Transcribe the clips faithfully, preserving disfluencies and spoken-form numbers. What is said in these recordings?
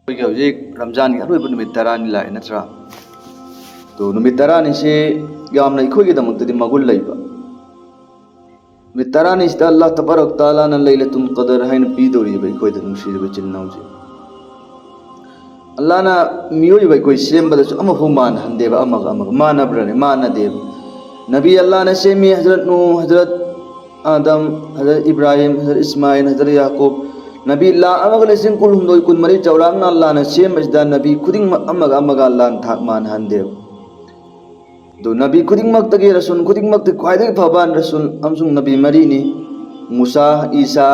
ꯑꯩꯈꯣꯏꯒꯤ ꯍꯧꯖꯤꯛ ꯔꯝꯖꯥꯟꯒꯤ ꯑꯔꯣꯏꯕ ꯅꯨꯃꯤꯠ ꯇꯔꯥꯅꯤ ꯂꯥꯛꯑꯦ, ꯅꯠꯇ꯭ꯔꯥ? ꯑꯗꯣ ꯅꯨꯃꯤꯠ ꯇꯔꯥꯅꯤꯁꯤ ꯌꯥꯝꯅ ꯑꯩꯈꯣꯏꯒꯤꯗꯃꯛꯇꯗꯤ ꯃꯒꯨꯟ ꯂꯩꯕ ꯅꯨꯃꯤꯠ ꯇꯔꯥꯅꯤꯁꯤꯗ ꯑꯜꯂꯥꯍ ꯇꯕꯥꯔꯛ ꯇꯥꯂꯥꯅ ꯂꯩꯂꯇꯨꯜ ꯀꯗꯔ ꯍꯥꯏꯅ ꯄꯤꯗꯧꯔꯤꯕ ꯑꯩꯈꯣꯏꯗ, ꯅꯨꯡꯁꯤꯔꯤꯕ ꯏꯆꯤꯟ ꯏꯅꯥꯎꯁꯦ꯫ ꯑꯜꯂꯥꯍꯅ ꯃꯤꯑꯣꯏꯕ ꯑꯩꯈꯣꯏ ꯁꯦꯝꯕꯗꯁꯨ ꯑꯃꯐꯥꯎ ꯃꯥꯟꯅꯍꯟꯗꯦꯕ, ꯑꯃꯒ ꯑꯃꯒ ꯃꯥꯟꯅꯕ꯭ꯔꯅꯦ? ꯃꯥꯟꯅꯗꯦꯕ꯫ ꯅꯕꯤ ꯑꯜꯂꯥꯍꯅ ꯁꯦꯝꯃꯤ, ꯍꯖꯔꯠ ꯅꯨꯍ, ꯍꯖꯔꯠ ꯑꯥꯗꯝ, ꯍꯖꯔꯠ ꯏꯕ꯭ꯔꯥꯍꯤꯝ, ꯍꯖꯔꯠ ꯏꯁꯃꯥꯏꯜ, ꯍꯖꯔꯠ ꯌꯥꯀꯨꯕ, ꯅꯕꯤ ꯂꯥꯈ ꯑꯃꯒ ꯂꯤꯁꯤꯡ ꯀꯨꯟꯍꯨꯝꯗꯣꯏ, ꯀꯨꯟꯃꯔꯤ ꯆꯥꯎꯔꯥꯛꯅ ꯑꯜꯂꯥꯍꯅ ꯁꯦꯝꯕꯁꯤꯗ ꯅꯕꯤ ꯈꯨꯗꯤꯡꯃꯛ ꯑꯃꯒ ꯑꯃꯒ ꯑꯜꯂꯥꯍꯅ ꯊꯥꯛ ꯃꯥꯟꯅꯍꯟꯗꯦꯕ꯫ ꯑꯗꯨ ꯅꯕꯤ ꯈꯨꯗꯤꯡꯃꯛꯇꯒꯤ, ꯔꯁꯨꯜ ꯈꯨꯗꯤꯡꯃꯛꯇꯒꯤ ꯈ꯭ꯋꯥꯏꯗꯒꯤ ꯐꯕ ꯔꯁꯨꯜ ꯑꯃꯁꯨꯡ ꯅꯕꯤ ꯃꯔꯤꯅꯤ: ꯃꯨꯁꯥ, ꯏꯁꯥ,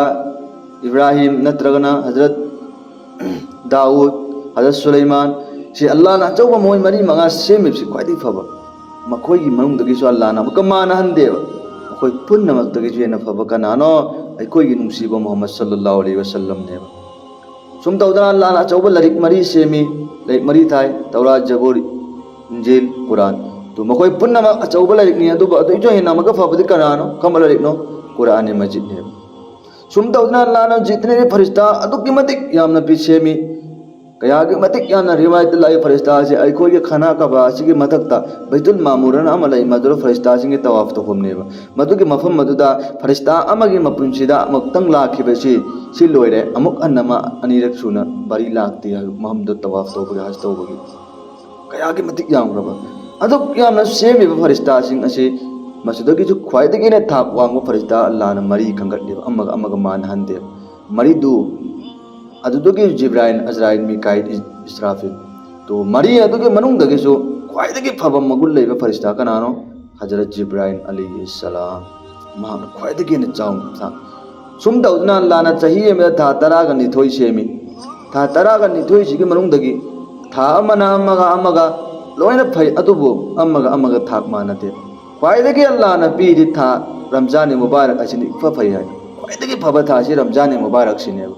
ꯏꯕ꯭ꯔꯥꯍꯤꯝ ꯅꯠꯇ꯭ꯔꯒꯅ ꯍꯖꯔꯠ ꯗꯥꯎꯗ, ꯍꯖꯔꯠ ꯁꯨꯂꯩꯃꯥꯟ꯫ ꯁꯤ ꯑꯜꯂꯥꯍꯅ ꯑꯆꯧꯕ ꯃꯣꯏ ꯃꯔꯤ ꯃꯉꯥ ꯁꯦꯝꯃꯤꯕꯁꯤ ꯈ꯭ꯋꯥꯏꯗꯒꯤ ꯐꯕ꯫ ꯃꯈꯣꯏꯒꯤ ꯃꯅꯨꯡꯗꯒꯤꯁꯨ ꯑꯜꯂꯥꯍꯅ ꯑꯃꯨꯛꯀ ꯃꯥꯟꯅꯍꯟꯗꯦꯕ꯫ ꯃꯈꯣꯏ ꯄꯨꯝꯅꯃꯛꯇꯒꯤꯁꯨ ꯍꯦꯟꯅ ꯐꯕ ꯀꯅꯥꯅꯣ? ꯑꯩꯈꯣꯏꯒꯤ ꯅꯨꯡꯁꯤꯕ ꯃꯨꯍꯝꯃꯗ ꯁꯜꯂꯜꯂꯥꯍꯨ ꯑꯂꯩꯍꯤ ꯋꯥꯁꯜꯂꯝꯅꯦꯕ꯫ ꯁꯨꯝ ꯇꯧꯗꯅ ꯑꯜꯂꯥꯍꯅ ꯑꯆꯧꯕ ꯂꯥꯏꯔꯤꯛ ꯃꯔꯤ ꯁꯦꯝꯃꯤ, ꯂꯥꯏꯔꯤꯛ ꯃꯔꯤ ꯊꯥꯏ: ꯇꯧꯔꯥꯠ, ꯖꯕꯨꯔ, ꯏꯟꯖꯤꯜ, ꯀꯨꯔꯥꯟ꯫ ꯑꯗꯨ ꯃꯈꯣꯏ ꯄꯨꯝꯅꯃꯛ ꯑꯆꯧꯕ ꯂꯥꯏꯔꯤꯛꯅꯤ, ꯑꯗꯨꯕꯨ ꯑꯗꯨꯒꯤꯁꯨ ꯍꯦꯟꯅ ꯑꯃꯨꯛꯀ ꯐꯕꯗꯤ ꯀꯅꯥꯅꯣ? ꯀꯔꯝꯕ ꯂꯥꯏꯔꯤꯛꯅꯣ? ꯀꯨꯔꯥꯟ ꯃꯖꯤꯗꯅꯦꯕ꯫ ꯁꯨꯝ ꯇꯧꯗꯅ ꯑꯜꯂꯥꯍꯅ ꯖꯤꯇꯅꯦ ꯐꯔꯤꯁꯇꯥ ꯑꯗꯨꯛꯀꯤ ꯃꯇꯤꯛ ꯌꯥꯝꯅ ꯄꯤ ꯁꯦꯝꯃꯤ꯫ ꯀꯌꯥꯒꯤ ꯃꯇꯤꯛ ꯌꯥꯝꯅ ꯔꯤꯋꯥꯌꯠꯇ ꯂꯥꯛꯏ, ꯐꯔꯤꯁꯇꯥ ꯑꯁꯤ ꯑꯩꯈꯣꯏꯒꯤ ꯈꯥꯅꯥ ꯀꯥꯕꯥ ꯑꯁꯤꯒꯤ ꯃꯊꯛꯇ ꯕꯩꯇꯨꯜ ꯃꯥꯃꯨꯔꯅ ꯑꯃ ꯂꯩ, ꯃꯗꯨꯗ ꯐꯔꯤꯁꯇꯥꯁꯤꯡꯒꯤ ꯇꯋꯥꯐ ꯇꯧꯐꯝꯅꯦꯕ꯫ ꯃꯗꯨꯒꯤ ꯃꯐꯝ ꯑꯗꯨꯗ ꯐꯔꯤꯁꯇꯥ ꯑꯃꯒꯤ ꯃꯄꯨꯟꯁꯤꯗ ꯑꯃꯨꯛꯇꯪ ꯂꯥꯛꯈꯤꯕꯁꯤ, ꯁꯤ ꯂꯣꯏꯔꯦ, ꯑꯃꯨꯛ ꯍꯟꯅ ꯃꯥ ꯑꯅꯤꯔꯛ ꯁꯨꯅ ꯃꯔꯤ ꯂꯥꯛꯇꯦ ꯍꯥꯏꯕ ꯃꯐꯝꯗ ꯇꯋꯥꯐ ꯇꯧꯕꯒꯤ, ꯍꯖ ꯇꯧꯕꯒꯤ꯫ ꯀꯌꯥꯒꯤ ꯃꯇꯤꯛ ꯌꯥꯝꯈ꯭ꯔꯕ! ꯑꯗꯨꯛ ꯌꯥꯝꯅ ꯁꯦꯝꯃꯤꯕ ꯐꯔꯤꯁꯇꯥꯁꯤꯡ ꯑꯁꯤ, ꯃꯁꯤꯗꯒꯤꯁꯨ ꯈ꯭ꯋꯥꯏꯗꯒꯤ ꯍꯦꯟꯅ ꯊꯥꯛ ꯋꯥꯡꯕ ꯐꯔꯤꯁꯇꯥ ꯑꯜꯂꯥꯍꯅ ꯃꯔꯤ ꯈꯟꯒꯠꯂꯦꯕ, ꯑꯃꯒ ꯑꯃꯒ ꯃꯥꯟꯅꯍꯟꯗꯦꯕ꯫ ꯃꯔꯤꯗꯨ, ꯑꯗꯨꯗꯒꯤ ꯖꯤꯕ꯭ꯔꯥꯏꯜ, ꯑꯖꯔꯥꯏꯜ, ꯃꯤꯀꯥꯏꯜ, ꯏ-, ꯏꯁꯔꯥꯐꯤꯜ꯫ ꯇꯣ, ꯃꯔꯤ ꯑꯗꯨꯒꯤ ꯃꯅꯨꯡꯗꯒꯤꯁꯨ ꯈ꯭ꯋꯥꯏꯗꯒꯤ ꯐꯕ ꯃꯒꯨꯟ ꯂꯩꯕ ꯐꯔꯤꯁꯇꯥ ꯀꯅꯥꯅꯣ? ꯍꯖꯔꯠ ꯖꯤꯕ꯭ꯔꯥꯏꯜ ꯑꯂꯩꯍꯤ ꯁꯂꯥꯝ꯫ ꯃꯍꯥꯛꯅ ꯈ꯭ꯋꯥꯏꯗꯒꯤ ꯍꯦꯟꯅ ꯆꯥꯎꯅ ꯊꯥꯛ꯫ ꯁꯨꯝ ꯇꯧꯗꯨꯅ ꯑꯜꯂꯥꯍꯅ ꯆꯍꯤ ꯑꯃꯗ ꯊꯥ ꯇꯔꯥꯒ ꯅꯤꯊꯣꯏ ꯁꯦꯝꯃꯤ꯫ ꯊꯥ ꯇꯔꯥꯒ ꯅꯤꯊꯣꯏꯁꯤꯒꯤ ꯃꯅꯨꯡꯗꯒꯤ ꯊꯥ ꯑꯃꯅ ꯑꯃꯒ ꯑꯃꯒ ꯂꯣꯏꯅ ꯐꯩ, ꯑꯗꯨꯕꯨ ꯑꯃꯒ ꯑꯃꯒ ꯊꯥꯛ ꯃꯥꯟꯅꯗꯦ꯫ ꯈ꯭ꯋꯥꯏꯗꯒꯤ ꯑꯜꯂꯥꯍꯅ ꯄꯤꯔꯤ ꯊꯥ ꯔꯝꯖꯥꯟ ꯃꯨꯕꯥꯔꯛ ꯑꯁꯤꯅ ꯏꯐ ꯐꯩ ꯍꯥꯏ꯫ ꯈ꯭ꯋꯥꯏꯗꯒꯤ ꯐꯕ ꯊꯥꯁꯤ ꯔꯝꯖꯥꯟ ꯃꯨꯕꯥꯔꯛꯁꯤꯅꯦꯕ꯫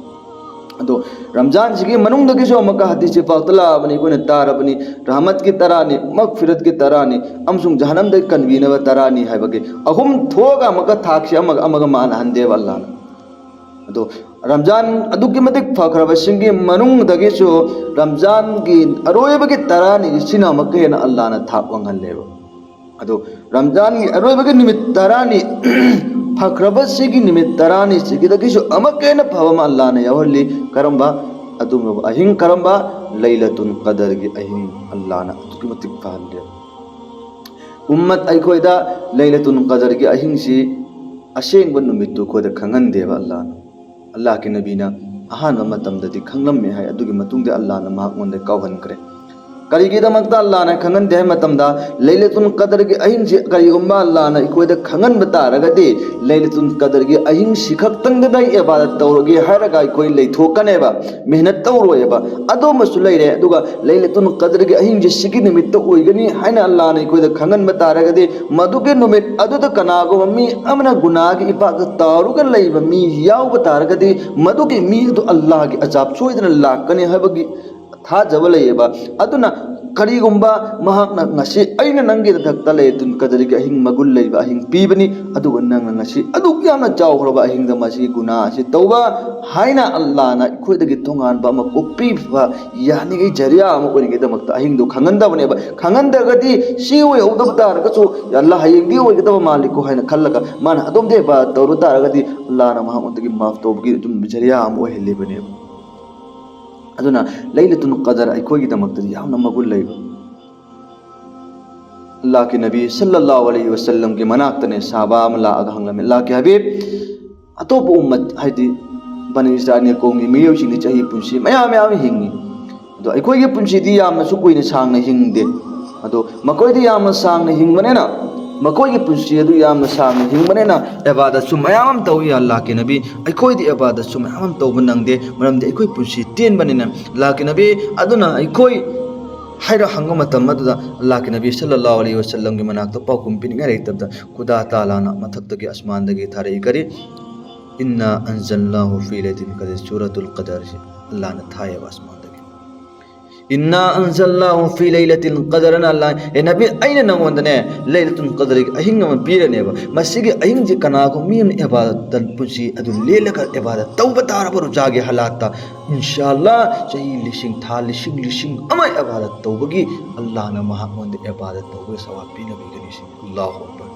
ꯑꯗꯣ ꯔꯝꯖꯥꯟꯁꯤꯒꯤ ꯃꯅꯨꯡꯗꯒꯤꯁꯨ ꯑꯃꯨꯛꯀ ꯍꯗꯤꯁꯁꯤ ꯄꯥꯎꯇ ꯂꯥꯛꯑꯕꯅꯤ, ꯑꯩꯈꯣꯏꯅ ꯇꯥꯔꯕꯅꯤ, ꯔꯍꯃꯠꯀꯤ ꯇꯔꯥꯅꯤ, ꯃꯒꯐꯤꯔꯠꯀꯤ ꯇꯔꯥꯅꯤ, ꯑꯃꯁꯨꯡ ꯖꯍꯅꯝꯗꯒꯤ ꯀꯟꯕꯤꯅꯕ ꯇꯔꯥꯅꯤ ꯍꯥꯏꯕꯒꯤ ꯑꯍꯨꯝ ꯊꯣꯛꯑꯒ ꯑꯃꯨꯛꯀ ꯊꯥꯛꯁꯤ ꯑꯃꯒ ꯑꯃꯒ ꯃꯥꯟꯅꯍꯟꯗꯦꯕ ꯑꯜꯂꯥꯍꯅ꯫ ꯑꯗꯣ ꯔꯝꯖꯥꯟ ꯑꯗꯨꯛꯀꯤ ꯃꯇꯤꯛ ꯐꯈ꯭ꯔꯕꯁꯤꯡꯒꯤ ꯃꯅꯨꯡꯗꯒꯤꯁꯨ ꯔꯝꯖꯥꯟꯒꯤ ꯑꯔꯣꯏꯕꯒꯤ ꯇꯔꯥꯅꯤꯁꯤꯅ ꯑꯃꯨꯛꯀ ꯍꯦꯟꯅ ꯑꯜꯂꯥꯅ ꯊꯥꯛ ꯋꯥꯡꯍꯜꯂꯦꯕ꯫ ꯑꯗꯣ ꯔꯝꯖꯥꯟꯒꯤ ꯑꯔꯣꯏꯕꯒꯤ ꯅꯨꯃꯤꯠ ꯇꯔꯥꯅꯤ ꯐꯈ꯭ꯔꯕꯁꯤꯒꯤ ꯅꯨꯃꯤꯠ ꯇꯔꯥꯅꯤꯁꯤꯒꯤꯗꯒꯤꯁꯨ ꯑꯃꯨꯛꯀ ꯍꯦꯟꯅ ꯐꯕ ꯑꯃ ꯑꯜꯂꯥꯅ ꯌꯥꯎꯍꯜꯂꯤ꯫ ꯀꯔꯝꯕ? ꯑꯗꯨꯒꯨꯝꯂꯕ ꯑꯍꯤꯡ ꯀꯔꯝꯕ? ꯂꯩꯂꯇꯨꯟ ꯀꯗꯔꯒꯤ ꯑꯍꯤꯡ ꯑꯜꯂꯥꯅ ꯑꯗꯨꯛꯀꯤ ꯃꯇꯤꯛ ꯐꯍꯜꯂꯦꯕ꯫ ꯎꯝꯃꯠ ꯑꯩꯈꯣꯏꯗ ꯂꯩꯂꯇꯨꯟ ꯀꯗꯔꯒꯤ ꯑꯍꯤꯡꯁꯤ ꯑꯁꯦꯡꯕ ꯅꯨꯃꯤꯠꯇꯨ ꯑꯩꯈꯣꯏꯗ ꯈꯪꯍꯟꯗꯦꯕ ꯑꯜꯂꯥꯅ꯫ ꯑꯜꯂꯥꯍꯀꯤ ꯅꯕꯤꯅ ꯑꯍꯥꯟꯕ ꯃꯇꯝꯗꯗꯤ ꯈꯪꯂꯝꯃꯦ ꯍꯥꯏ, ꯑꯗꯨꯒꯤ ꯃꯇꯨꯡꯗ ꯑꯜꯂꯥꯅ ꯃꯍꯥꯛꯉꯣꯟꯗ ꯀꯥꯎꯍꯟꯈ꯭ꯔꯦ꯫ ꯀꯔꯤꯒꯤꯗꯃꯛꯇ ꯑꯜꯂꯥꯅ ꯈꯪꯍꯟꯗꯦ ꯍꯥꯏꯕ ꯃꯇꯝꯗ, ꯂꯩꯂꯇꯨꯟ ꯀꯗꯔꯒꯤ ꯑꯍꯤꯡꯁꯤ ꯀꯔꯤꯒꯨꯝꯕ ꯑꯜꯂꯥꯅ ꯑꯩꯈꯣꯏꯗ ꯈꯪꯍꯟꯕ ꯇꯥꯔꯒꯗꯤ, ꯂꯩꯂꯇꯨꯟ ꯀꯗꯔꯒꯤ ꯑꯍꯤꯡꯁꯤ ꯈꯛꯇꯪꯗꯨꯗ ꯑꯩ ꯏꯕꯥꯗꯠ ꯇꯧꯔꯒꯦ ꯍꯥꯏꯔꯒ ꯑꯩꯈꯣꯏ ꯂꯩꯊꯣꯛꯀꯅꯦꯕ, ꯃꯦꯍꯅꯠ ꯇꯧꯔꯣꯏꯕ꯫ ꯑꯗꯨꯃꯁꯨ ꯂꯩꯔꯦ꯫ ꯑꯗꯨꯒ ꯂꯩꯂꯇꯨꯟ ꯀꯗꯔꯒꯤ ꯑꯍꯤꯡꯁꯦ ꯁꯤꯒꯤ ꯅꯨꯃꯤꯠꯇ ꯑꯣꯏꯒꯅꯤ ꯍꯥꯏꯅ ꯑꯜꯂꯥꯅ ꯑꯩꯈꯣꯏꯗ ꯈꯪꯍꯟꯕ ꯇꯥꯔꯒꯗꯤ, ꯃꯗꯨꯒꯤ ꯅꯨꯃꯤꯠ ꯑꯗꯨꯗ ꯀꯅꯥꯒꯨꯝꯕ ꯃꯤ ꯑꯃꯅ ꯒꯨꯅꯥꯒꯤ ꯏꯄꯥꯛꯇ ꯇꯥꯎꯔꯒ ꯂꯩꯕ ꯃꯤ ꯌꯥꯎꯕ ꯇꯥꯔꯒꯗꯤ, ꯃꯗꯨꯒꯤ ꯃꯤ ꯑꯗꯨ ꯑꯜꯂꯥꯍꯒꯤ ꯑꯖꯥꯕ ꯁꯣꯏꯗꯅ ꯂꯥꯛꯀꯅꯤ ꯍꯥꯏꯕꯒꯤ ꯊꯥꯖꯕ ꯂꯩꯌꯦꯕ꯫ ꯑꯗꯨꯅ ꯀꯔꯤꯒꯨꯝꯕ ꯃꯍꯥꯛꯅ, "ꯉꯁꯤ ꯑꯩꯅ ꯅꯪꯒꯤ ꯃꯊꯛꯇ ꯂꯩꯂꯇꯨꯟ ꯀꯗꯔꯒꯤ ꯑꯍꯤꯡ ꯃꯒꯨꯟ ꯂꯩꯕ ꯑꯍꯤꯡ ꯄꯤꯕꯅꯤ, ꯑꯗꯨꯒ ꯅꯪꯅ ꯉꯁꯤ ꯑꯗꯨꯛ ꯌꯥꯝꯅ ꯆꯥꯎꯈ꯭ꯔꯕ ꯑꯍꯤꯡꯗ ꯃꯁꯤ ꯒꯨꯅꯥ ꯑꯁꯤ ꯇꯧꯕ" ꯍꯥꯏꯅ ꯑꯜꯂꯥꯍꯅ ꯑꯩꯈꯣꯏꯗꯒꯤ ꯇꯣꯉꯥꯟꯕ ꯑꯃ ꯀꯣꯛꯄꯤꯕ ꯌꯥꯅꯤꯡꯉꯩ ꯖꯔꯤꯌꯥ ꯑꯃ ꯑꯣꯏꯅꯤꯡꯉꯩꯗꯃꯛꯇ ꯑꯍꯤꯡꯗꯣ ꯈꯪꯍꯟꯗꯕꯅꯦꯕ꯫ ꯈꯪꯍꯟꯗ꯭ꯔꯒꯗꯤ ꯁꯤ ꯑꯣꯏꯍꯧꯗꯕ ꯇꯥꯔꯒꯁꯨ, "ꯑꯜꯂꯥꯍ, ꯍꯌꯦꯡꯗꯤ ꯑꯣꯏꯒꯗꯕ ꯃꯥꯜꯂꯤꯀꯣ" ꯍꯥꯏꯅ ꯈꯜꯂꯒ ꯃꯥꯅ ꯑꯗꯣꯝꯗ ꯏꯕꯥꯗꯠ ꯇꯧꯔꯨ ꯇꯥꯔꯒꯗꯤ, ꯑꯜꯂꯥꯍꯅ ꯃꯍꯥꯛꯉꯣꯟꯗꯒꯤ ꯃꯥꯐ ꯇꯧꯕꯒꯤ ꯑꯗꯨꯝ ꯖꯔꯤꯌꯥ ꯑꯃ ꯑꯣꯏꯍꯜꯂꯤꯕꯅꯦꯕ꯫ ꯑꯗꯨꯅ ꯂꯩꯂꯇꯨꯟ ꯀꯗꯔ ꯑꯩꯈꯣꯏꯒꯤꯗꯃꯛꯇꯗꯤ ꯌꯥꯝꯅ ꯃꯒꯨꯟ ꯂꯩꯕ꯫ ꯑꯜꯂꯥꯍꯀꯤ ꯅꯕꯤ ꯁꯜꯂꯜꯂꯥꯍꯨ ꯑꯂꯩꯍꯤ ꯋꯁꯜꯂꯝꯒꯤ ꯃꯅꯥꯛꯇꯅꯦ ꯁꯍꯥꯕꯥ ꯑꯃ ꯂꯥꯛꯑꯒ ꯍꯪꯂꯝꯃꯤ, "ꯑꯜꯂꯥꯍꯀꯤ ꯍꯕꯤꯕ, ꯑꯇꯣꯞꯄ ꯎꯝꯃꯠ, ꯍꯥꯏꯗꯤ ꯕꯅꯤ ꯏꯁꯔꯥꯏꯜ ꯀꯧꯝꯒꯤ ꯃꯤꯑꯣꯏꯁꯤꯡꯗꯤ ꯆꯍꯤ ꯄꯨꯟꯁꯤ ꯃꯌꯥꯝ ꯃꯌꯥꯝ ꯍꯤꯡꯉꯤ, ꯑꯗꯣ ꯑꯩꯈꯣꯏꯒꯤ ꯄꯨꯟꯁꯤꯗꯤ ꯌꯥꯝꯅꯁꯨ ꯀꯨꯏꯅ ꯁꯥꯡꯅ ꯍꯤꯡꯗꯦ, ꯑꯗꯣ ꯃꯈꯣꯏꯗꯤ ꯌꯥꯝꯅ ꯁꯥꯡꯅ ꯍꯤꯡꯕꯅꯤꯅ, ꯃꯈꯣꯏꯒꯤ ꯄꯨꯟꯁꯤ ꯑꯗꯨ ꯌꯥꯝꯅ ꯁꯥꯡꯅ ꯍꯤꯡꯕꯅꯤꯅ ꯏꯕꯥꯗꯠꯁꯨ ꯃꯌꯥꯝ ꯑꯃ ꯇꯧꯏ, ꯑꯜꯂꯥꯍꯀꯤ ꯅꯕꯤ, ꯑꯩꯈꯣꯏꯗꯤ ꯏꯕꯥꯗꯠꯁꯨ ꯃꯌꯥꯝ ꯑꯃ ꯇꯧꯕ ꯅꯪꯗꯦ, ꯃꯔꯝꯗꯤ ꯑꯩꯈꯣꯏ ꯄꯨꯟꯁꯤ ꯇꯦꯟꯕꯅꯤꯅ, ꯑꯜꯂꯥꯍꯀꯤ ꯅꯕꯤ, ꯑꯗꯨꯅ ꯑꯩꯈꯣꯏ" ꯍꯥꯏꯔ ꯍꯪꯕ ꯃꯇꯝ ꯑꯗꯨꯗ ꯑꯜꯂꯥꯍꯀꯤ ꯅꯕꯤ ꯁꯜꯂꯜꯂꯥꯍꯨ ꯑꯂꯩꯍꯤ ꯋꯁꯜꯂꯝꯒꯤ ꯃꯅꯥꯛꯇ ꯄꯥꯎꯈꯨꯝ ꯄꯤꯅꯤꯡꯉꯥꯏ ꯂꯩꯇꯕꯗ, ꯈꯨꯗꯥ ꯇꯥꯂꯥꯅ ꯃꯊꯛꯇꯒꯤ ꯑꯁꯃꯥꯟꯗꯒꯤ ꯊꯥꯔꯛꯏ꯫ ꯀꯔꯤ? "ꯏꯟꯅꯥ ꯑꯟꯖꯜꯅꯥꯍꯨ ꯐꯤ ꯂꯩꯂꯇꯤꯜ ꯀꯗꯔ", ꯁꯨꯔꯥꯇꯨꯜ ꯀꯗꯔꯁꯤ ꯑꯜꯂꯥꯍꯅ ꯊꯥꯏꯌꯦꯕ ꯑꯁꯃꯥꯟꯗꯒꯤ꯫ "ꯏꯟꯅꯥ ꯑꯟꯖꯜꯅꯥꯍꯨ ꯐꯤ ꯂꯩꯂꯇꯤꯜ ꯀꯗꯔ" ꯑꯅ ꯑꯜꯂꯥꯍ, "ꯑꯦ ꯅꯕꯤ, ꯑꯩꯅ ꯅꯉꯣꯟꯗꯅꯦ ꯂꯩꯂꯇꯨꯜ ꯀꯗꯔꯒꯤ ꯑꯍꯤꯡ ꯑꯃ ꯄꯤꯔꯅꯦꯕ꯫ ꯃꯁꯤꯒꯤ ꯑꯍꯤꯡꯁꯤ ꯀꯅꯥꯒꯨꯝꯕ ꯃꯤ ꯑꯃꯅ ꯏꯕꯥꯗꯠꯇ ꯄꯨꯟꯁꯤ ꯑꯗꯨ ꯂꯦꯜꯂꯒ ꯏꯕꯥꯗꯠ ꯇꯧꯕ ꯇꯥꯔꯕ ꯔꯨꯖꯥꯒꯤ ꯍꯥꯂꯥꯠꯇ, ꯏꯟꯁꯥ ꯑꯜꯂꯥꯍ ꯆꯍꯤ ꯂꯤꯁꯤꯡ, ꯊꯥ ꯂꯤꯁꯤꯡ, ꯂꯤꯁꯤꯡ ꯑꯃ ꯏꯕꯥꯗꯠ ꯇꯧꯕꯒꯤ ꯑꯜꯂꯥꯍꯅ ꯃꯍꯥꯛꯉꯣꯟꯗ ꯏꯕꯥꯗꯠ ꯇꯧꯕꯒꯤ ꯁꯋꯥꯕ ꯄꯤꯅꯕꯤꯒꯅꯤ" ꯁꯤꯅꯤ꯫ ꯑꯜꯂꯥꯍꯨ ꯑꯛꯕꯔ꯫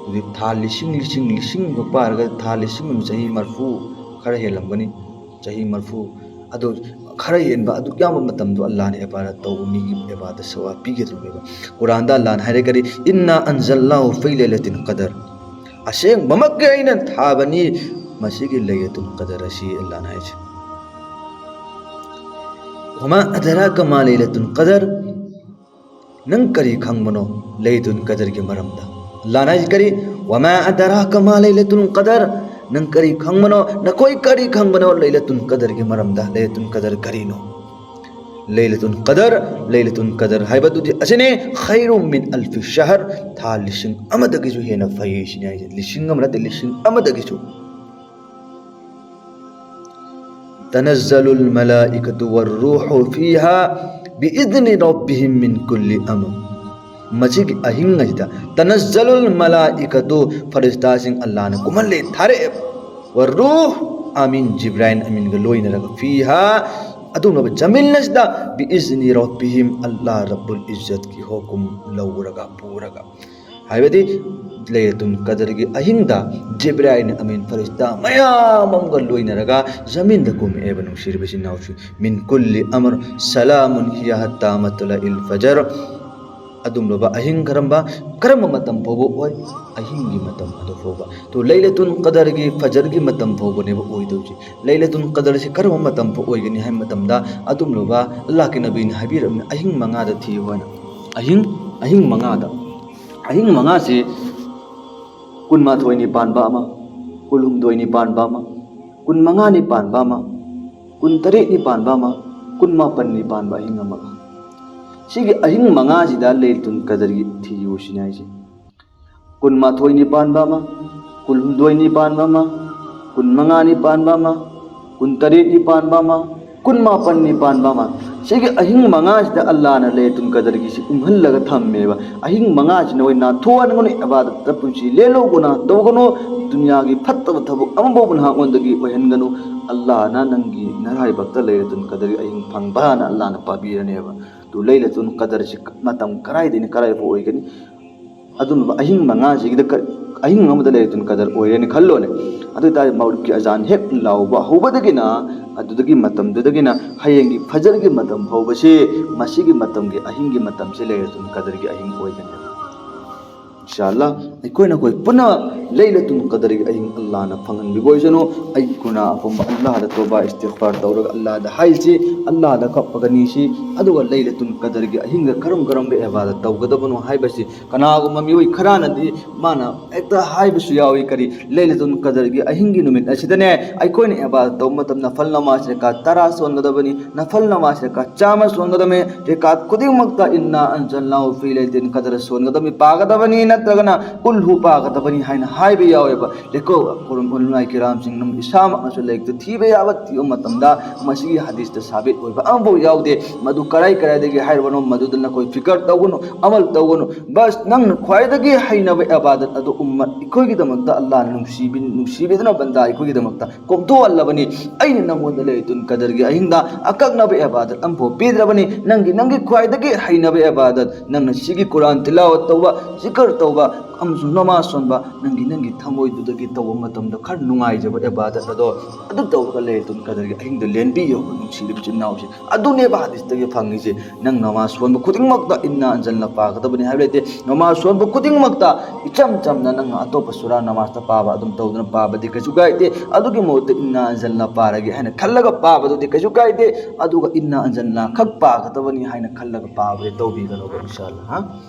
ꯑꯗꯨꯗꯤ ꯊꯥ ꯂꯤꯁꯤꯡ, ꯂꯤꯁꯤꯡ, ꯂꯤꯁꯤꯡ ꯑꯃ ꯄꯥꯔꯒ ꯊꯥ ꯂꯤꯁꯤꯡ ꯑꯃ ꯆꯍꯤ ꯃꯔꯐꯨ ꯈꯔ ꯍꯦꯜꯂꯝꯒꯅꯤ꯫ ꯆꯍꯤ ꯃꯔꯐꯨ, ꯑꯗꯨ ꯈꯔ ꯍꯦꯟꯕ, ꯑꯗꯨꯛ ꯌꯥꯝꯕ ꯃꯇꯝꯗꯣ ꯑꯜꯂꯥꯍꯅ ꯏꯕꯥꯗꯠ ꯇꯧꯕ ꯃꯤꯒꯤ ꯏꯕꯥꯗꯠ ꯁꯋꯥꯕ ꯄꯤꯒꯗꯧꯔꯤꯕ꯫ ꯀꯨꯔꯥꯟꯗ ꯑꯜꯂꯥꯍꯅ ꯍꯥꯏꯔꯦ ꯀꯔꯤ? "ꯏꯟꯅꯥ ꯑꯟꯖꯜꯅꯥꯍꯨ ꯐꯤ ꯂꯩꯂꯇꯤꯜ ꯀꯗꯔ", ꯑꯁꯦꯡꯕꯃꯛꯀꯤ ꯑꯩꯅ ꯊꯥꯕꯅꯤ ꯃꯁꯤꯒꯤ ꯂꯩꯂꯇꯨꯜ ꯀꯗꯔ ꯑꯁꯤ, ꯑꯜꯂꯥꯍꯅ ꯍꯥꯏꯁꯦ꯫ "ꯋꯃꯥ ꯑꯗꯔꯥꯀ ꯃꯥ ꯂꯩꯂꯇꯨꯜ ꯀꯗꯔ", ꯅꯪ ꯀꯔꯤ ꯈꯪꯕꯅꯣ ꯂꯩꯂꯇꯨꯜ ꯀꯗꯔꯒꯤ ꯃꯔꯝꯗ? ꯑꯜꯂꯥꯍꯅ ꯍꯥꯏꯁꯤ ꯀꯔꯤ? "ꯋꯃꯥ ꯑꯗꯔꯥꯀ ꯃꯥ ꯂꯩꯂꯇꯨꯜ ꯀꯗꯔ", ꯅꯪ ꯀꯔꯤ ꯈꯪꯕꯅꯣ, ꯅꯈꯣꯏ ꯀꯔꯤ ꯈꯪꯕꯅꯣ ꯂꯩꯂꯇꯨꯜ ꯀꯗꯔꯒꯤ ꯃꯔꯝꯗ? ꯂꯩꯂꯇꯨꯜ ꯀꯗꯔ ꯀꯔꯤꯅꯣ? ꯂꯩꯂꯇꯨꯜ ꯀꯗꯔ, ꯂꯩꯂꯇꯨꯜ ꯀꯗꯔ ꯍꯥꯏꯕꯗꯨꯗꯤ ꯑꯁꯤꯅꯤ, "ꯈꯩꯔꯨꯝ ꯃꯤꯟ ꯑꯜꯐꯤ ꯁꯍꯔ", ꯊꯥ ꯂꯤꯁꯤꯡ ꯑꯃꯗꯒꯤꯁꯨ ꯍꯦꯟꯅ ꯐꯩ ꯁꯤꯅꯤ ꯍꯥꯏꯁꯦ꯫ ꯂꯤꯁꯤꯡ ꯑꯃ ꯅꯠꯇꯦ, ꯂꯤꯁꯤꯡ ꯑꯃꯗꯒꯤꯁꯨ꯫ "ꯇꯅꯖꯜꯂꯨꯜ ꯃꯂꯥꯏꯀꯥꯇꯨ ꯋꯔꯔꯨꯍꯨ ꯐꯤꯍꯥ ꯕꯤꯏꯖꯅꯤ ꯔꯕꯤꯍꯤꯝ ꯃꯤꯟ ꯀꯨꯜꯂꯤ ꯑꯃꯔ", ꯃꯁꯤꯒꯤ ꯑꯍꯤꯡ ꯑꯁꯤꯗ "ꯇꯅꯖꯜꯂꯨꯜ ꯃꯂꯥꯏꯀꯥꯇꯨ", ꯐꯔꯤꯁꯇꯥꯁꯤꯡ ꯑꯜꯂꯥꯍꯅ ꯀꯨꯝꯍꯜꯂꯦ, ꯊꯥꯔꯛꯑꯦ, "ꯋꯔꯔꯨꯍꯨ ꯑꯃꯤꯟ", ꯖꯤꯕ꯭ꯔꯥꯏꯜ ꯑꯃꯤꯟꯒ ꯂꯣꯏꯅꯔꯒ, "ꯐꯤꯍꯥ", ꯑꯗꯨꯒꯨꯝꯂꯕ ꯖꯃꯤꯟ ꯑꯁꯤꯗ "ꯕꯤꯏꯖꯅꯤ ꯔꯕꯤꯍꯤꯝ", ꯑꯜꯂꯥꯍ ꯔꯕꯨꯜ ꯏꯖꯠꯀꯤ ꯍꯨꯀꯨꯝ ꯂꯧꯔꯒ, ꯄꯨꯔꯒ꯫ ꯍꯥꯏꯕꯗꯤ ꯂꯩꯂꯇꯨꯜ ꯀꯗꯔꯒꯤ ꯑꯍꯤꯡꯗ ꯖꯤꯕ꯭ꯔꯥꯏꯜ ꯑꯃꯤꯟ ꯐꯔꯤꯁꯇꯥ ꯃꯌꯥꯝ ꯑꯃꯒ ꯂꯣꯏꯅꯔꯒ ꯖꯃꯤꯟꯗ ꯀꯨꯝꯃꯛꯑꯦꯕ, ꯅꯨꯡꯁꯤꯔꯤꯕ ꯏꯆꯤꯟ ꯏꯅꯥꯎꯁꯤꯡ꯫ "ꯃꯤꯟ ꯀꯨꯜꯂꯤ ꯑꯃꯔ ꯁꯂꯥꯃꯨꯟ ꯍꯤꯌꯥ ꯍꯠꯇꯥ ꯃꯠꯂꯥꯏꯜ ꯐꯖꯔ", ꯑꯗꯨꯒꯨꯝꯂꯕ ꯑꯍꯤꯡ ꯀꯔꯝꯕ, ꯀꯔꯝꯕ ꯃꯇꯝ ꯐꯥꯎꯕ ꯑꯣꯏ? ꯑꯍꯤꯡꯒꯤ ꯃꯇꯝ ꯑꯗꯨ ꯐꯥꯎꯕ꯫ ꯇꯣ, ꯂꯩꯂꯇꯨꯜ ꯀꯗꯔꯒꯤ ꯐꯖꯔꯒꯤ ꯃꯇꯝ ꯐꯥꯎꯕꯅꯦꯕ ꯑꯣꯏꯗꯧꯁꯦ꯫ ꯂꯩꯂꯇꯨꯜ ꯀꯗꯔꯁꯤ ꯀꯔꯝꯕ ꯃꯇꯝ ꯐꯥꯎ ꯑꯣꯏꯒꯅꯤ ꯍꯥꯏꯕ ꯃꯇꯝꯗ, ꯑꯗꯨꯒꯨꯝꯂꯕ ꯑꯜꯂꯥꯍꯀꯤ ꯅꯕꯤꯅ ꯍꯥꯏꯕꯤꯔꯝꯃꯤ, "ꯑꯍꯤꯡ ꯃꯉꯥꯗ ꯊꯤꯌꯨ" ꯍꯥꯏꯅ꯫ ꯑꯍꯤꯡ, ꯑꯍꯤꯡ ꯃꯉꯥꯗ꯫ ꯑꯍꯤꯡ ꯃꯉꯥꯁꯤ ꯀꯨꯟꯃꯥꯊꯣꯏꯅꯤ ꯄꯥꯟꯕ ꯑꯃ, ꯀꯨꯟꯍꯨꯝꯗꯣꯏꯅꯤ ꯄꯥꯟꯕ ꯑꯃ, ꯀꯨꯟꯃꯉꯥꯅꯤ ꯄꯥꯟꯕ ꯑꯃ, ꯀꯨꯟꯇꯔꯦꯠꯅꯤ ꯄꯥꯟꯕ ꯑꯃ, ꯀꯨꯟꯃꯥꯄꯟꯅꯤ ꯄꯥꯟꯕ ꯑꯍꯤꯡ ꯑꯃꯒ꯫ ꯁꯤꯒꯤ ꯑꯍꯤꯡ ꯃꯉꯥꯁꯤꯗ ꯂꯩꯂꯇꯨꯜ ꯀꯗꯔꯒꯤ ꯊꯤꯌꯨ ꯁꯤꯅꯤ ꯍꯥꯏꯁꯦ꯫ ꯀꯨꯟꯃꯥꯊꯣꯏꯅꯤ ꯄꯥꯟꯕ ꯑꯃ, ꯀꯨꯟꯍꯨꯝꯗꯣꯏꯅꯤ ꯄꯥꯟꯕ ꯑꯃ, ꯀꯨꯟꯃꯉꯥꯅꯤ ꯄꯥꯟꯕ ꯑꯃ, ꯀꯨꯟꯇꯔꯦꯠꯅꯤ ꯄꯥꯟꯕ ꯑꯃ, ꯀꯨꯟꯃꯥꯄꯟꯅꯤ ꯄꯥꯟꯕ ꯑꯃ꯫ ꯁꯤꯒꯤ ꯑꯍꯤꯡ ꯃꯉꯥꯁꯤꯗ ꯑꯜꯂꯥꯅ ꯂꯩꯂꯇꯨꯜ ꯀꯗꯔꯒꯤꯁꯤ ꯎꯝꯍꯜꯂꯒ ꯊꯝꯃꯦꯕ꯫ ꯑꯍꯤꯡ ꯃꯉꯥꯁꯤ ꯅꯈꯣꯏ ꯅꯥꯟꯊꯣꯛꯍꯟꯒꯅꯨ, ꯏꯕꯥꯗꯠꯇ ꯄꯨꯟꯁꯤ ꯂꯦꯜꯂꯨ, ꯒꯨꯅꯥ ꯇꯧꯒꯅꯨ, ꯗꯨꯅꯤꯌꯥꯒꯤ ꯐꯠꯇꯕ ꯊꯕꯛ ꯑꯃꯐꯥꯎꯕ ꯅꯍꯥꯛꯉꯣꯟꯗꯒꯤ ꯑꯣꯏꯍꯟꯒꯅꯨ꯫ ꯑꯜꯂꯥꯅ ꯅꯪꯒꯤ ꯅꯔꯥꯏꯕꯛꯇ ꯂꯩꯂꯇꯨꯜ ꯀꯗꯔꯒꯤ ꯑꯍꯤꯡ ꯐꯪꯕꯅ ꯑꯜꯂꯥꯅ ꯄꯥꯕꯤꯔꯅꯦꯕ꯫ ꯑꯗꯨ ꯂꯩꯂꯇꯨꯜ ꯀꯗꯔꯁꯤ ꯃꯇꯝ ꯀꯗꯥꯏꯗꯩꯅ ꯀꯗꯥꯏꯐꯥꯎ ꯑꯣꯏꯒꯅꯤ? ꯑꯗꯨꯝꯕ ꯑꯍꯤꯡ ꯃꯉꯥꯁꯤꯒꯤꯗ ꯀ-, ꯑꯍꯤꯡ ꯑꯃꯗ ꯂꯩꯂꯇꯨꯜ ꯀꯗꯔ ꯑꯣꯏꯔꯦꯅ ꯈꯜꯂꯣꯅꯦ꯫ ꯑꯗꯨ ꯑꯣꯏꯇꯥꯔꯗꯤ ꯃꯒ꯭ꯔꯤꯕꯀꯤ ꯑꯖꯥꯟ ꯍꯦꯛ ꯂꯥꯎꯕ ꯍꯧꯕꯗꯒꯤꯅ, ꯑꯗꯨꯗꯒꯤ ꯃꯇꯝꯗꯨꯗꯒꯤꯅ ꯍꯌꯦꯡꯒꯤ ꯐꯖꯔꯒꯤ ꯃꯇꯝ ꯐꯥꯎꯕꯁꯤ, ꯃꯁꯤꯒꯤ ꯃꯇꯝꯒꯤ ꯑꯍꯤꯡꯒꯤ ꯃꯇꯝꯁꯤ ꯂꯩꯂꯇꯨꯜ ꯀꯗꯔꯒꯤ ꯑꯍꯤꯡ ꯑꯣꯏꯒꯅꯤ꯫ ꯏꯟꯁꯥ ꯑꯜꯂꯥ, ꯑꯩꯈꯣꯏ ꯅꯈꯣꯏ ꯄꯨꯝꯅꯃꯛ ꯂꯩꯂꯇꯨꯜ ꯀꯗꯔꯒꯤ ꯑꯍꯤꯡ ꯑꯜꯂꯥꯅ ꯐꯪꯍꯟꯕꯤꯕ ꯑꯣꯏꯁꯅꯨ꯫ ꯑꯩ ꯒꯨꯅꯥ ꯑꯄꯨꯝꯕ ꯑꯜꯂꯥꯗ ꯇꯣꯕꯥ ꯏꯁꯇꯤꯒꯐꯥꯔ ꯇꯧꯔꯒ ꯑꯜꯂꯥꯗ ꯍꯥꯏꯁꯤ, ꯑꯜꯂꯥꯗ ꯀꯞꯄꯒꯅꯤ ꯁꯤ꯫ ꯑꯗꯨꯒ ꯂꯩꯂꯇꯨꯜ ꯀꯗꯔꯒꯤ ꯑꯍꯤꯡꯗ ꯀꯔꯝ ꯀꯔꯝꯕ ꯏꯕꯥꯗꯠ ꯇꯧꯒꯗꯕꯅꯣ ꯍꯥꯏꯕꯁꯤ ꯀꯅꯥꯒꯨꯝꯕ ꯃꯤꯑꯣꯏ ꯈꯔꯅꯗꯤ ꯃꯥꯅ ꯍꯦꯛꯇ ꯍꯥꯏꯕꯁꯨ ꯌꯥꯎꯏ, ꯀꯔꯤ, ꯂꯩꯂꯇꯨꯜ ꯀꯗꯔꯒꯤ ꯑꯍꯤꯡꯒꯤ ꯅꯨꯃꯤꯠ ꯑꯁꯤꯗꯅꯦ ꯑꯩꯈꯣꯏꯅ ꯏꯕꯥꯗꯠ ꯇꯧꯕ ꯃꯇꯝꯗ ꯅꯐꯜ ꯅꯃꯥꯖ ꯔꯀꯥꯠ ꯇꯔꯥ ꯁꯣꯟꯒꯗꯕꯅꯤ, ꯅꯐꯜ ꯅꯃꯥꯖ ꯔꯀꯥꯠ ꯆꯥꯝꯃ ꯁꯣꯟꯒꯗꯕꯅꯤ, ꯔꯀꯥꯠ ꯈꯨꯗꯤꯡꯃꯛꯇ ꯏꯟꯅꯥ ꯑꯟꯖꯜꯅꯥꯍꯨ ꯐꯤ ꯂꯩꯂꯇꯤꯜ ꯀꯗꯔ ꯁꯣꯟꯒꯗꯕꯅꯤ, ꯄꯥꯒꯗꯕꯅꯤ, ꯅꯠꯇ꯭ꯔꯒꯅ ꯀꯨꯜ ꯍꯨ ꯄꯥꯒꯗꯕꯅꯤ ꯍꯥꯏꯅ ꯍꯥꯏꯕ ꯌꯥꯎꯋꯦꯕ꯫ ꯂꯩꯀꯣ, ꯎꯂꯃꯥꯏ ꯀꯤꯔꯥꯝꯁꯤꯡꯅ ꯏꯁꯥꯃꯛꯅꯁꯨ ꯂꯥꯏꯔꯤꯛꯇ ꯊꯤꯕ ꯌꯥꯕ ꯊꯤꯕ ꯃꯇꯝꯗ ꯃꯁꯤꯒꯤ ꯍꯗꯤꯁꯇ ꯁꯥꯕꯤꯠ ꯑꯣꯏꯕ ꯑꯃꯐꯥꯎ ꯌꯥꯎꯗꯦ꯫ ꯃꯗꯨ ꯀꯔꯥꯏ ꯀꯔꯥꯏꯗꯒꯤ ꯍꯥꯏꯔꯕꯅꯣ ꯃꯗꯨꯗ ꯅꯈꯣꯏ ꯐꯤꯀꯔ ꯇꯧꯒꯅꯨ, ꯑꯃꯜ ꯇꯧꯒꯅꯨ꯫ ꯕꯁ, ꯅꯪꯅ ꯈ꯭ꯋꯥꯏꯗꯒꯤ ꯍꯩꯅꯕ ꯏꯕꯥꯗꯠ ꯑꯗꯨ ꯎꯝꯃꯠ ꯑꯩꯈꯣꯏꯒꯤꯗꯃꯛꯇ ꯑꯜꯂꯥꯍꯅ ꯅꯨꯡꯁꯤꯕꯤ-, ꯅꯨꯡꯁꯤꯕꯤꯗꯨꯅ ꯕꯟꯗꯥ ꯑꯩꯈꯣꯏꯒꯤꯗꯃꯛꯇ ꯀꯣꯝꯊꯣꯛꯍꯜꯂꯕꯅꯤ꯫ ꯑꯩꯅ ꯅꯪꯉꯣꯟꯗ ꯂꯩꯂꯇꯨꯜ ꯀꯗꯔꯒꯤ ꯑꯍꯤꯡꯗ ꯑꯀꯛꯅꯕ ꯏꯕꯥꯗꯠ ꯑꯃꯐꯥꯎ ꯄꯤꯗ꯭ꯔꯕꯅꯤ꯫ ꯅꯪꯒꯤ, ꯅꯪꯒꯤ ꯈ꯭ꯋꯥꯏꯗꯒꯤ ꯍꯩꯅꯕ ꯏꯕꯥꯗꯠ, ꯅꯪꯅ ꯁꯤꯒꯤ ꯀꯨꯔꯥꯟ ꯇꯤꯂꯥꯋꯠ ꯇꯧꯕ, ꯖꯤꯀꯔ ꯇꯧꯕ, ꯑꯃꯁꯨꯡ ꯅꯃꯥꯖ ꯁꯣꯟꯕ, ꯅꯪꯒꯤ, ꯅꯪꯒꯤ ꯊꯃꯣꯏꯗꯨꯗꯒꯤ ꯇꯧꯕ ꯃꯇꯝꯗ ꯈꯔ ꯅꯨꯡꯉꯥꯏꯖꯕ ꯏꯕꯥꯗꯠ ꯑꯗꯣ, ꯑꯗꯨ ꯇꯧꯔꯒ ꯂꯩꯂꯇꯨꯜ ꯀꯗꯔꯒꯤ ꯑꯍꯤꯡꯗ ꯂꯦꯟꯕꯤꯌꯣ, ꯅꯨꯡꯁꯤꯔꯤꯕ ꯏꯆꯤꯟ ꯏꯅꯥꯎꯁꯦ꯫ ꯑꯗꯨꯅꯦꯕ ꯍꯗꯤꯁꯇꯒꯤ ꯐꯪꯉꯤꯁꯦ꯫ ꯅꯪ ꯅꯃꯥꯖ ꯁꯣꯟꯕ ꯈꯨꯗꯤꯡꯃꯛꯇ ꯏꯟꯅꯥ ꯑꯟꯖꯜꯅꯥ ꯄꯥꯒꯗꯕꯅꯤ ꯍꯥꯏꯕ ꯂꯩꯇꯦ꯫ ꯅꯃꯥꯖ ꯁꯣꯟꯕ ꯈꯨꯗꯤꯡꯃꯛꯇ ꯏꯆꯝ ꯆꯝꯅ ꯅꯪꯅ ꯑꯇꯣꯞꯄ ꯁꯨꯔꯥ ꯅꯃꯥꯖꯇ ꯄꯥꯕ ꯑꯗꯨꯝ ꯇꯧꯗꯨꯅ ꯄꯥꯕꯗꯤ ꯀꯩꯁꯨ ꯀꯥꯏꯗꯦ꯫ ꯑꯗꯨꯒꯤ ꯃꯍꯨꯠꯇ ꯏꯟꯅꯥ ꯑꯟꯖꯜꯅꯥ ꯄꯥꯔꯒꯦ ꯍꯥꯏꯅ ꯈꯜꯂꯒ ꯄꯥꯕꯗꯨꯗꯤ ꯀꯩꯁꯨ ꯀꯥꯏꯗꯦ꯫ ꯑꯗꯨꯒ ꯏꯟꯅꯥ ꯑꯟꯖꯜꯅꯥ ꯈꯛ ꯄꯥꯒꯗꯕꯅꯤ ꯍꯥꯏꯅ ꯈꯜꯂꯒ ꯄꯥꯕꯗꯤ ꯇꯧꯕꯤꯒꯅꯣꯕ, ꯏꯟꯁꯥ ꯑꯜꯂꯥ, ꯍꯥ?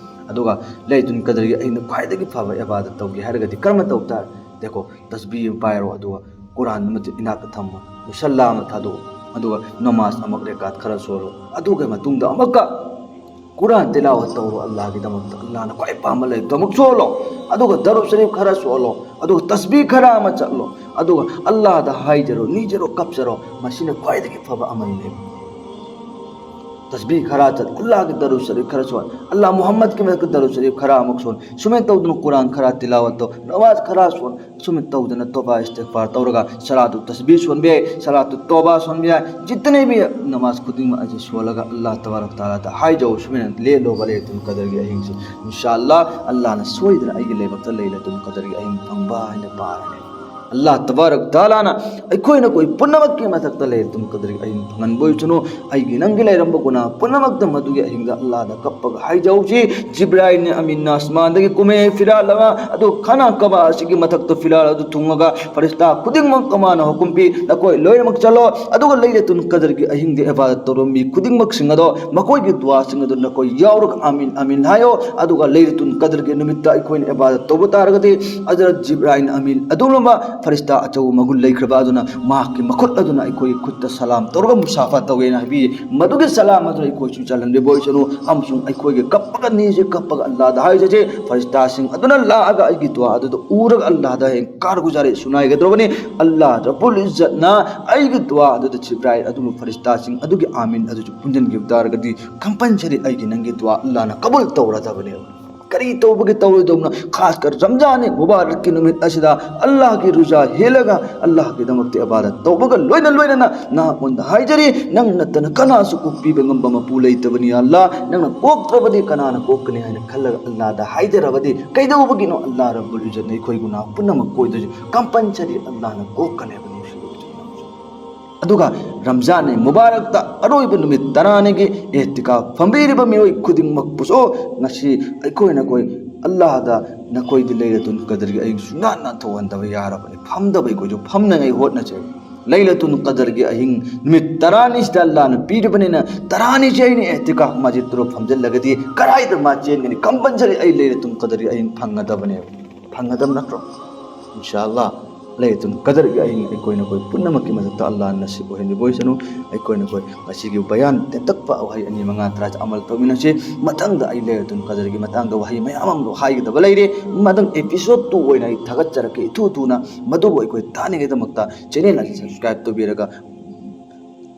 ꯑꯗꯨꯒ ꯂꯩꯂꯇꯨꯜ ꯀꯗꯔꯒꯤ ꯑꯍꯤꯡꯗ ꯈ꯭ꯋꯥꯏꯗꯒꯤ ꯐꯕ ꯏꯕꯥꯗꯠ ꯇꯧꯒꯦ ꯍꯥꯏꯔꯒꯗꯤ ꯀꯔꯝꯅ ꯇꯧꯕ ꯇꯥꯔꯦ? ꯗꯦꯀꯣ, ꯇꯁꯕꯤ ꯑꯃ ꯄꯥꯏꯔꯣ, ꯑꯗꯨꯒ ꯀꯨꯔꯥꯟ ꯑꯃ ꯏꯅꯥꯛꯇ ꯊꯝꯃꯣ, ꯃꯨꯁꯜꯂꯥ ꯑꯃ ꯊꯥꯗꯣꯛꯑꯣ, ꯑꯗꯨꯒ ꯅꯃꯥꯖ ꯑꯃꯛ ꯔꯦꯀꯥꯠ ꯈꯔ ꯁꯣꯜꯂꯣ꯫ ꯑꯗꯨꯒꯤ ꯃꯇꯨꯡꯗ ꯑꯃꯨꯛꯀ ꯀꯨꯔꯥꯟ ꯇꯤꯂꯥꯋꯠ ꯇꯧꯔꯣ ꯑꯜꯂꯥꯍꯒꯤꯗꯃꯛꯇ, ꯑꯜꯂꯥꯍꯅ ꯈ꯭ꯋꯥꯏ ꯄꯥꯝꯕ ꯂꯥꯏꯔꯤꯛꯇꯣ ꯑꯃꯨꯛ ꯁꯣꯜꯂꯣ, ꯑꯗꯨꯒ ꯗꯔꯨꯗ ꯁꯔꯤꯐ ꯈꯔ ꯁꯣꯜꯂꯣ, ꯑꯗꯨꯒ ꯇꯁꯕꯤ ꯈꯔ ꯑꯃ ꯆꯠꯂꯣ, ꯑꯗꯨꯒ ꯑꯜꯂꯥꯍꯗ ꯍꯥꯏꯖꯔꯣ, ꯅꯤꯖꯔꯣ, ꯀꯞꯆꯔꯣ꯫ ꯃꯁꯤꯅ ꯈ꯭ꯋꯥꯏꯗꯒꯤ ꯐꯕ ꯑꯃꯜꯅꯦꯕ꯫ ꯇꯁꯕꯤ ꯈꯔ ꯆꯠ, ꯑꯜꯂꯥꯍꯒꯤ ꯗꯔꯨꯗ ꯁꯔꯤꯐ ꯈꯔ ꯁꯣꯟ, ꯑꯜꯂꯥꯍ ꯃꯨꯍꯝꯃꯗꯀꯤ ꯃꯊꯛꯇ ꯗꯔꯨꯗ ꯁꯔꯤꯐ ꯈꯔ ꯑꯃꯨꯛ ꯁꯣꯟ, ꯁꯨꯃꯥꯏꯅ ꯇꯧꯗꯅ ꯀꯨꯔꯥꯟ ꯈꯔ ꯇꯤꯂꯥꯋꯠ ꯇꯧ, ꯅꯃꯥꯖ ꯈꯔ ꯁꯣꯟ, ꯁꯨꯃꯥꯏꯅ ꯇꯧꯗꯅ ꯇꯣꯕꯥ ꯏꯁꯇꯤꯒꯐꯥꯔ ꯇꯧꯔꯒ ꯁꯂꯥꯇꯨ ꯇꯁꯕꯤ ꯁꯣꯟꯕ ꯌꯥꯏ, ꯁꯂꯥꯇꯨ ꯇꯣꯕꯥ ꯁꯣꯟꯕ ꯌꯥꯏ, ꯖꯤꯇꯅꯦ ꯚꯤ ꯅꯃꯥꯖ ꯈꯨꯗꯤꯡꯃꯛ ꯑꯁꯤ ꯁꯣꯜꯂꯒ ꯑꯜꯂꯥꯍ ꯇꯕꯥꯔꯛ ꯇꯥꯂꯥꯗ ꯍꯥꯏꯖꯧ, ꯁꯨꯃꯥꯏꯅ ꯂꯦꯜꯂꯣꯕ ꯂꯩꯂꯇꯨꯜ ꯀꯗꯔꯒꯤ ꯑꯍꯤꯡꯁꯤ꯫ ꯏꯟꯁꯥ ꯑꯜꯂꯥꯍ, ꯑꯜꯂꯥꯍꯅ ꯁꯣꯏꯗꯅ ꯑꯩꯒꯤ ꯂꯥꯏꯕꯛꯇ ꯂꯩꯂꯇꯨꯜ ꯀꯗꯔꯒꯤ ꯑꯍꯤꯡ ꯐꯪꯕ ꯍꯥꯏꯅ ꯄꯥꯔꯅꯤ꯫ ꯑꯜꯂꯥꯍ ꯇꯕꯥꯔꯛ ꯇꯥꯂꯥꯅ ꯑꯩꯈꯣꯏ ꯅꯈꯣꯏ ꯄꯨꯝꯅꯃꯛꯀꯤ ꯃꯊꯛꯇ ꯂꯩꯂꯇꯨꯜ ꯀꯗꯔꯒꯤ ꯑꯍꯤꯡ ꯐꯪꯍꯟꯕ ꯑꯣꯏꯁꯅꯨ꯫ ꯑꯩꯒꯤ ꯅꯪꯒꯤ ꯂꯩꯔꯝꯕ ꯒꯨꯅꯥ ꯄꯨꯝꯅꯃꯛꯇ ꯃꯗꯨꯒꯤ ꯑꯍꯤꯡꯗ ꯑꯜꯂꯥꯍꯗ ꯀꯞꯄꯒ ꯍꯥꯏꯖꯍꯧꯁꯤ, "ꯖꯤꯕ꯭ꯔꯥꯏꯜꯅ ꯑꯃꯤꯟꯅ ꯑꯁꯃꯥꯟꯗꯒꯤ ꯀꯨꯝꯃꯦ, ꯐꯤꯔꯥꯜ ꯑꯃ, ꯑꯗꯨ ꯈꯥꯅꯥ ꯀꯥꯕꯥ ꯑꯁꯤꯒꯤ ꯃꯊꯛꯇ ꯐꯤꯔꯥꯜ ꯑꯗꯨ ꯊꯨꯡꯉꯒ ꯐꯔꯤꯁꯇꯥ ꯈꯨꯗꯤꯡꯃꯛ ꯑꯃꯅ ꯍꯨꯀꯨꯝ ꯄꯤ, ꯅꯈꯣꯏ ꯂꯣꯏꯅꯃꯛ ꯆꯠꯂꯣ, ꯑꯗꯨꯒ ꯂꯩꯂꯇꯨꯜ ꯀꯗꯔꯒꯤ ꯑꯍꯤꯡꯗ ꯏꯕꯥꯗꯠ ꯇꯧꯔꯕ ꯃꯤ ꯈꯨꯗꯤꯡꯃꯛꯁꯤꯡ ꯑꯗꯣ ꯃꯈꯣꯏꯒꯤ ꯗꯨꯋꯥꯁꯤꯡ ꯑꯗꯨ ꯅꯈꯣꯏ ꯌꯥꯎꯔꯒ ꯑꯃꯤꯟ, ꯑꯃꯤꯟ ꯍꯥꯏꯌꯣ, ꯑꯗꯨꯒ ꯂꯩꯂꯇꯨꯜ ꯀꯗꯔꯒꯤ ꯅꯨꯃꯤꯠꯇ ꯑꯩꯈꯣꯏꯅ ꯏꯕꯥꯗꯠ ꯇꯧꯕ ꯇꯥꯔꯒꯗꯤ ꯍꯖꯔꯠ ꯖꯤꯕ꯭ꯔꯥꯏꯜ ꯑꯃꯤꯟ ꯑꯗꯨꯒꯨꯝꯂꯕ ꯐꯔꯤꯁꯇꯥ ꯑꯆꯧꯕ ꯃꯒꯨꯟ ꯂꯩꯈ꯭ꯔꯕ ꯑꯗꯨꯅ ꯃꯍꯥꯛꯀꯤ ꯃꯈꯨꯠ ꯑꯗꯨꯅ ꯑꯩꯈꯣꯏꯒꯤ ꯈꯨꯠꯇ ꯁꯂꯥꯝ ꯇꯧꯔꯒ ꯃꯨꯁꯥꯐꯥ ꯇꯧꯋꯦꯅ ꯍꯥꯏꯕꯤ꯫ ꯃꯗꯨꯒꯤ ꯁꯂꯥꯝ ꯑꯗꯨꯅ ꯑꯩꯈꯣꯏꯁꯨ ꯆꯜꯍꯟꯕꯤꯕ ꯑꯣꯏꯁꯅꯨ ꯑꯃꯁꯨꯡ ꯑꯩꯈꯣꯏꯒꯤ ꯀꯞꯄꯒ ꯅꯤꯁꯦ ꯀꯞꯄꯒ ꯑꯜꯂꯥꯍꯗ ꯍꯥꯏꯖꯁꯦ, ꯐꯔꯤꯁꯇꯥꯁꯤꯡ ꯑꯗꯨꯅ ꯂꯥꯛꯑꯒ ꯑꯩꯒꯤ ꯗꯨꯋꯥ ꯑꯗꯨꯗ ꯎꯔꯒ ꯑꯜꯂꯥꯍꯗ ꯍꯌꯦꯡ ꯀꯥꯔꯒꯨꯖꯥꯔꯤ ꯁꯨꯅꯥꯏꯒꯗꯧꯔꯕꯅꯤ꯫ ꯑꯜꯂꯥꯍ ꯔꯕꯨꯜ ꯏꯖꯠꯅ ꯑꯩꯒꯤ ꯗꯨꯋꯥ ꯑꯗꯨꯗ ꯖꯤꯕ꯭ꯔꯥꯏꯜ ꯑꯗꯨꯕꯨ ꯐꯔꯤꯁꯇꯥꯁꯤꯡ ꯑꯗꯨꯒꯤ ꯑꯥꯃꯤꯟ ꯑꯗꯨꯁꯨ ꯄꯨꯟꯁꯤꯟꯈꯤꯕ ꯇꯥꯔꯒꯗꯤ ꯀꯝꯄꯜꯁꯔꯤ ꯑꯩꯒꯤ ꯅꯪꯒꯤ ꯗꯨꯋꯥ ꯑꯜꯂꯥꯍꯅ ꯀꯕꯨꯜ ꯇꯧꯔꯗꯕꯅꯦꯕ꯫ ꯀꯔꯤ ꯇꯧꯕꯒꯤ ꯇꯧꯔꯣꯏꯗꯧꯅꯣ? ꯈꯥꯁꯀꯔ ꯔꯝꯖꯥꯟ ꯃꯨꯕꯥꯔꯛꯀꯤ ꯅꯨꯃꯤꯠ ꯑꯁꯤꯗ ꯑꯜꯂꯥꯍꯒꯤ ꯔꯨꯖꯥ ꯍꯦꯜꯂꯒ ꯑꯜꯂꯥꯍꯒꯤꯗꯃꯛꯇ ꯏꯕꯥꯗꯠ ꯇꯧꯕꯒ ꯂꯣꯏꯅ ꯂꯣꯏꯅꯅ ꯅꯍꯥꯛꯉꯣꯟꯗ ꯍꯥꯏꯖꯔꯤ, ꯅꯪ ꯅꯠꯇꯅ ꯀꯅꯥꯁꯨ ꯀꯣꯛꯄꯤꯕ ꯉꯝꯕ ꯃꯄꯨ ꯂꯩꯇꯕꯅꯤ꯫ ꯑꯜꯂꯥꯍ, ꯅꯪꯅ ꯀꯣꯛꯇ꯭ꯔꯕꯗꯤ ꯀꯅꯥꯅ ꯀꯣꯛꯀꯅꯤ ꯍꯥꯏꯅ ꯈꯜꯂꯒ ꯑꯜꯂꯥꯍꯗ ꯍꯥꯏꯖꯔꯕꯗꯤ ꯀꯩꯗꯧꯕꯒꯤꯅꯣ? ꯑꯜꯂꯥꯍ ꯔꯕꯨꯜ ꯏꯖꯠꯅ ꯑꯩꯈꯣꯏ ꯒꯨꯅꯥꯍ ꯄꯨꯝꯅꯃꯛ ꯀꯣꯛꯏꯗꯣꯏꯁꯦ꯫ ꯀꯝꯄꯜꯁꯔꯤ ꯑꯜꯂꯥꯍꯅ ꯀꯣꯛꯀꯅꯦꯕ, ꯅꯨꯡꯁꯤꯕ ꯏꯆꯤꯟ ꯏꯅꯥꯎꯁꯤꯡ꯫ ꯑꯗꯨꯒ ꯔꯝꯖꯥꯟ ꯃꯨꯕꯥꯔꯛꯇ ꯑꯔꯣꯏꯕ ꯅꯨꯃꯤꯠ ꯇꯔꯥꯅꯤꯒꯤ ꯏꯍꯇꯤꯀꯥꯐ ꯐꯝꯕꯤꯔꯤꯕ ꯃꯤꯑꯣꯏ ꯈꯨꯗꯤꯡꯃꯛꯄꯨꯁꯨ ꯉꯁꯤ ꯑꯩꯈꯣꯏ ꯅꯈꯣꯏ ꯑꯜꯂꯥꯍꯗ ꯅꯈꯣꯏꯗꯤ ꯂꯩꯂꯇꯨꯜ ꯀꯗꯔꯒꯤ ꯑꯍꯤꯡ ꯁꯨꯡꯅꯥꯟ ꯅꯥꯟꯊꯣꯛꯍꯟꯗꯕ ꯌꯥꯔꯕꯅꯤ꯫ ꯐꯝꯗꯕ ꯑꯩꯈꯣꯏꯁꯨ ꯐꯝꯅꯉꯥꯏ ꯍꯣꯠꯅꯖꯩ꯫ ꯂꯩꯂꯇꯨꯜ ꯀꯗꯔꯒꯤ ꯑꯍꯤꯡ ꯅꯨꯃꯤꯠ ꯇꯔꯥꯅꯤꯁꯤꯗ ꯑꯜꯂꯥꯍꯅ ꯄꯤꯔꯤꯕꯅꯤꯅ ꯇꯔꯥꯅꯤꯁꯦ ꯑꯩꯅ ꯏꯍꯇꯤꯀꯥꯐ ꯃꯁꯖꯤꯗꯇꯨꯗ ꯐꯝꯖꯤꯜꯂꯒꯗꯤ ꯀꯗꯥꯏꯗ ꯃꯥ ꯆꯦꯟꯒꯅꯤ? ꯀꯝꯄꯜꯁꯔꯤ ꯑꯩ ꯂꯩꯂꯇꯨꯜ ꯀꯗꯔꯒꯤ ꯑꯍꯤꯡ ꯐꯪꯒꯗꯕꯅꯦꯕ꯫ ꯐꯪꯒꯗꯕ ꯅꯠꯇ꯭ꯔꯣ? ꯏꯟꯁꯥ ꯑꯜꯂꯥꯍ, ꯂꯩꯂꯇꯨꯜ ꯀꯗꯔꯒꯤ ꯑꯍꯤꯡ ꯑꯩꯈꯣꯏ ꯅꯈꯣꯏ ꯄꯨꯝꯅꯃꯛꯀꯤ ꯃꯊꯛꯇ ꯑꯜꯂꯥꯍꯅ ꯅꯁꯤꯕ ꯑꯣꯏꯍꯟꯕꯤꯕ ꯑꯣꯏꯁꯅꯨ꯫ ꯑꯩꯈꯣꯏ ꯅꯈꯣꯏ ꯉꯁꯤꯒꯤ ꯕꯌꯥꯟ ꯇꯦꯟꯇꯛꯄ ꯋꯥꯍꯩ ꯑꯅꯤ ꯃꯉꯥ ꯇꯔꯥ ꯑꯃꯜ ꯇꯧꯃꯤꯟꯅꯁꯤ꯫ ꯃꯊꯪꯗ ꯑꯩ ꯂꯩꯂꯇꯨꯜ ꯀꯗꯔꯒꯤ ꯃꯇꯥꯡꯗ ꯋꯥꯍꯩ ꯃꯌꯥꯝ ꯑꯃ ꯍꯥꯏꯒꯗꯕ ꯂꯩꯔꯦ꯫ ꯃꯊꯪ episode two ꯑꯣꯏꯅ ꯑꯩ ꯊꯥꯒꯠꯆꯔꯛꯀꯦ ꯏꯊꯨ ꯊꯨꯅ꯫ ꯃꯗꯨꯕꯨ ꯑꯩꯈꯣꯏ ꯇꯥꯅꯤꯡꯉꯩꯗꯃꯛꯇ channel ꯑꯁꯤ subscribe ꯇꯧꯕꯤꯔꯒ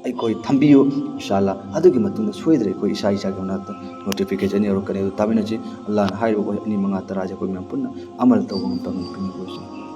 ꯑꯩꯈꯣꯏ ꯊꯝꯕꯤꯌꯨ, ꯏꯟꯁꯥ ꯑꯜꯂꯥ꯫ ꯑꯗꯨꯒꯤ ꯃꯇꯨꯡꯗ ꯁꯣꯏꯗ꯭ꯔꯦ ꯑꯩꯈꯣꯏ ꯏꯁꯥ ꯏꯁꯥꯒꯤ ꯃꯅꯥꯛꯇ ꯅꯣꯇꯤꯐꯤꯀꯦꯁꯟ ꯌꯧꯔꯛꯀꯅꯤ꯫ ꯑꯗꯨ ꯇꯥꯃꯤꯟꯅꯁꯤ꯫ ꯑꯜꯂꯥꯍꯅ ꯍꯥꯏꯔꯤꯕ ꯋꯥꯍꯩ ꯑꯅꯤ ꯃꯉꯥ ꯇꯔꯥꯁꯦ ꯑꯩꯈꯣꯏ ꯃꯌꯥꯝ ꯄꯨꯟꯅ ꯑꯃꯜ ꯇꯧꯕ ꯉꯝꯕ ꯉꯝꯕꯤꯅꯕ ꯑꯣꯏꯁꯤ꯫